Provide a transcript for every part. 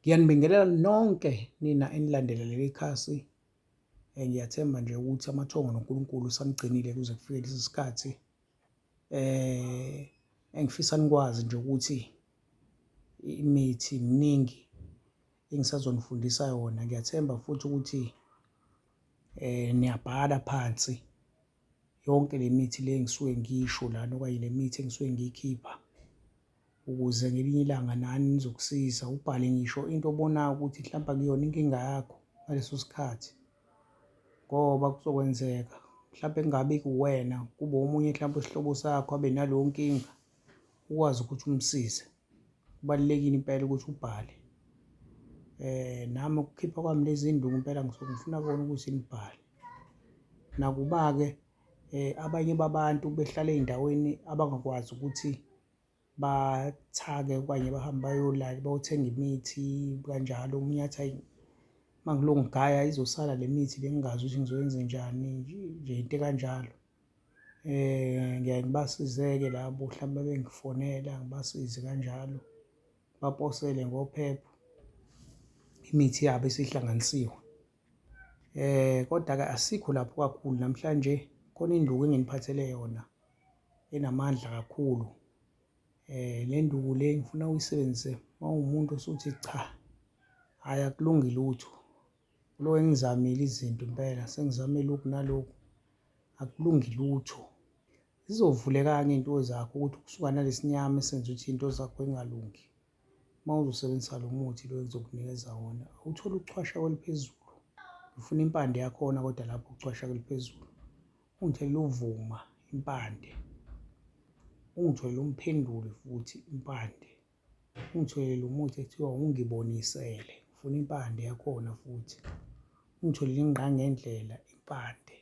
Ngiyanibingelela nonke nina enilandela leli khasi. Ngiyathemba nje ukuthi amathongo noNkulunkulu usanigcinile kuze kufike lesi sikhathi. Engifisa nikwazi nje ukuthi imithi miningi engisazonifundisa yona. Ngiyathemba futhi ukuthi niyabhala phansi yonke le mithi le engisuke ngiyisho lana okanye le mithi engisuke ngiyikhipha ukuze ngelinye ilanga nani nizokusiza ubhale ngisho into obonayo ukuthi mhlawumbe akuyona inkinga yakho ngaleso sikhathi ngoba kuzokwenzeka mhlawumbe kungabi kuwena kube omunye mhlawumbe isihlobo sakho abe naleyo nkinga ukwazi ukuthi umsize. Kubalulekile impela ukuthi ubhale. Nami ukukhipha kwami lezi iy'nduku impela ngisuke ngifuna kona ukuthi ngibhale. Nakuba-ke abanye babantu behlala ey'ndaweni abangakwazi ukuthi bathake okanye bahambe bayothenga imithi kanjalo. Omunye athi hhayi uma ngilokhu ngigaya izosala le mithi le ngingazi ukuthi ngizoyenzenjani nje into ekanjalo. Ngiyaye ngibasize-ke labo hlampe bengifonela ngibasize kanjalo, ngibaposele ngophepho imithi yabo esihlanganisiwe. Kodwa-ke asikho lapho kakhulu namhlanje khona induku enginiphathele yona enamandla kakhulu. Le nduku le ngifuna uyisebenzise uma uwumuntu osuthi cha, hhayi akulungi lutho. Kulokhu engizamile izinto impela sengizame lokhu nalokhu akulungi lutho. Zizovuleka-ke iy'nto zakho ukuthi kusuka nalesinyama esenza ukuthi iy'nto zakho zingalungi. Uma uzosebenzisa lo muthi lo engizokunikeza wona awuthole ukuchwasha kweliphezulu. Ngifuna impande yakhona kodwa lapho ukuchwasha kweliphezulu. Ungitholele uvuma impande, ungitholele umphenduli futhi impande. Ungitholele lo muthi ekuthiwa ungibonisele, ngifuna impande yakhona futhi. Ungitholele ingqangendlela impande.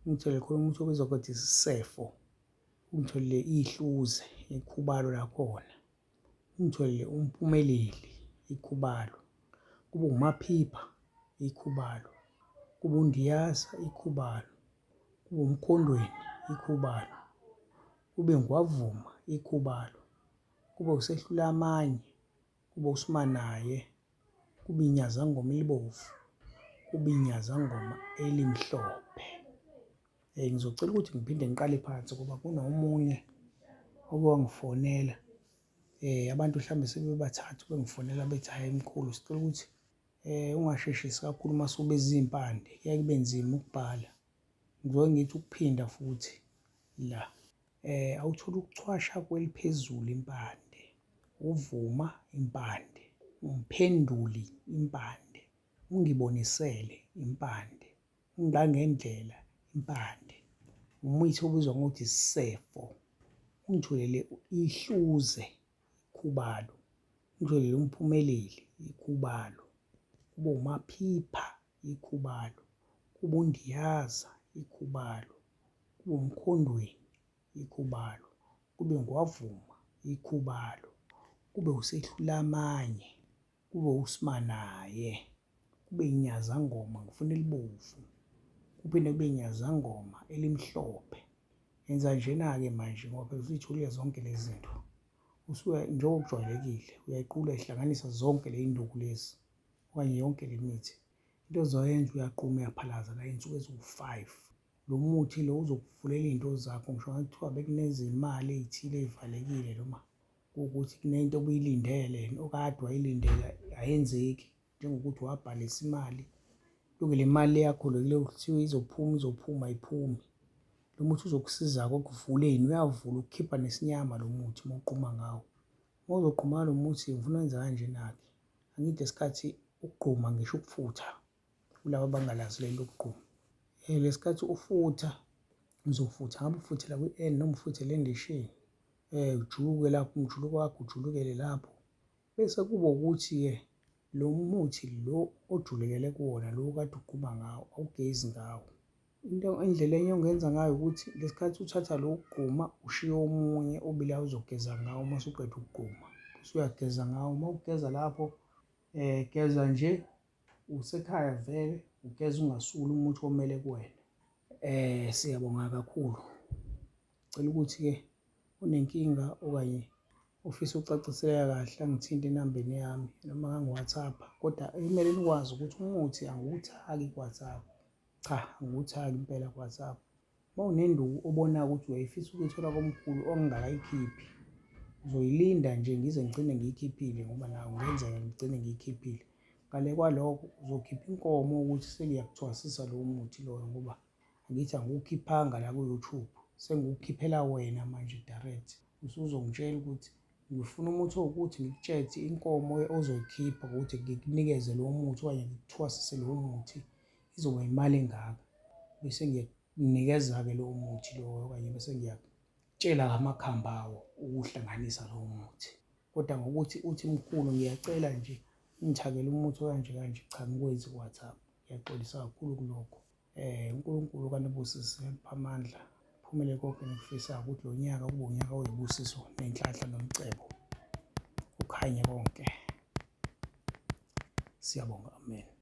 Ungitholele khona umuthi obizwa ngokuthi isisefo. Ungitholele ihluze, ikhubalo lakhona. Ungitholele umphumeleli, ikhubalo. Kube umaphipha, ikhubalo. Kube undiyaza, ikhubalo. Kube umkhondweni, ikhubalo. Kube ngwavuma, ikhubalo. Kube usehlula amanye, kube uSimanaye, kube inyazangoma elibomvu, kube inyazangoma elimhlophe. Ngizocela ukuthi ngiphinde ngiqale phansi ngoba kunomunye oke wangifonela abantu mhlawumbe sebebathathu bengifonela bethi hhayi mkhulu sicela ukuthi ungasheshisi kakhulu uma subiza iy'mpande kuyaye kube nzima ukubhala. Ngizoke ngithi ukuphinda futhi la. Awuthole ukuchwasha kweliphezulu impande, uvuma impande, umphenduli impande, ungibonisele impande, ungangendlela impande, umuthi obizwa ngokuthi isisefo, ungitholele ihluze ikhubalo, ungitholele umphumeleli ikhubalo, kube umaphipha ikhubalo, kube undiyaza ikhubalo, kube uMkhondweni ikhubalo, kube nguWavuma ikhubalo, kube uSehlulamanye, kube uSimanaye, kube iNyazangoma ngifuna elibomvu, kuphinde kube iNyazangoma elimhlophe. Yenza njena-ke manje ngoba phela usuyitholile zonke lezi zinto. Usuke njengokujwayelekile uyayiqula ihlanganisa zonke le y'nduku lezi okanye yonke le mithi. Into ozoyenza uyaquma uyaphalaza la iy'nsuku eziwu-five. Lo muthi lo uzokuvulela iy'nto zakho ngisho ngabe kuthiwa bekunezimali ey'thile ey'valekile noma kuwukuthi kunento obuyilindele okade wayilindela ayenzeki njengokuthi wabhalisa imali loke le mali yakho le kuthiwa izophuma izophuma ayiphumi. Lo muthi uzokusiza-ke ekuvuleni uyavula ukukhipha nesinyama lo muthi uma uquma ngawo. Uma uzoquma ngalo muthi ngifuna wenze kanjena-ke, angithi lesikhathi ukugquma ngisho ukufutha kulaba abangalazi leli lokugquma. Lesikhathi ufutha uzofutha ngabe ufuthela kwi-N noma ufuthela endishini ujuluke lapho umjuluko wakho ujulukele lapho. Bese kuba ukuthi-ke lo muthi lo ojulukele kuwona lo okade ugquma ngawo awugezi ngawo. Into indlela enye ongenza ngayo ukuthi ngesikhathi uthatha lo wokugquma ushiye omunye obilayo uzogeza ngawo uma usuqeda ukugquma. Usuyageza ngawo, uma ugeza lapho geza nje usekhaya vele ugeza ungasuli umuthi omele kuwena. Siyabonga kakhulu. Cela ukuthi-ke onenkinga okanye. Ofisa ukucaciseleka kahle angithinte enambeni yami noma angangi-WhatsApp. Kodwa kumele nikwazi ukuthi umuthi angiwuthaki ku-WhatsApp. Cha, angiwuthaki impela ku-WhatsApp. Uma unenduku obonayo ukuthi uyayifisa ukuyithola komkhulu ongingakayikhiphi, uzoyilinda nje ngize ngigcine ngiyikhiphile ngoba nayo kungenzeka ngigcine ngiyikhiphile. Ngale kwalokho uzokhipha inkomo ukuthi sengiyakuthwasisa lowo muthi loyo ngoba angithi angiwukhiphanga la ku-YouTube, sengiwukhiphela wena manje direct. Usuzongitshela ukuthi ngifuna umuthi owukuthi ngikutshele inkomo ozoyikhipha ukuthi ngikunikeze lowo muthi okanye ngikuthwasise lowo muthi izoba imali engaka. Bese ngiyakunikeza-ke lowo muthi lowo okanye bese ngiyakutshela amakhambi awo ukuwuhlanganisa lowo muthi. Kodwa ngokuthi uthi mkhulu ngiyacela nje ungithakele umuthi okanje kanje, cha angikwenzi ku-WhatsApp. Ngiyaxolisa kakhulu kulokho. UNkulunkulu kanibusise aniphe amandla, kuphumele konke enikufisayo ukuthi lo nyaka kube unyaka oyibusiso nenhlanhla nomcebo, kukhanye konke. Siyabonga, amen.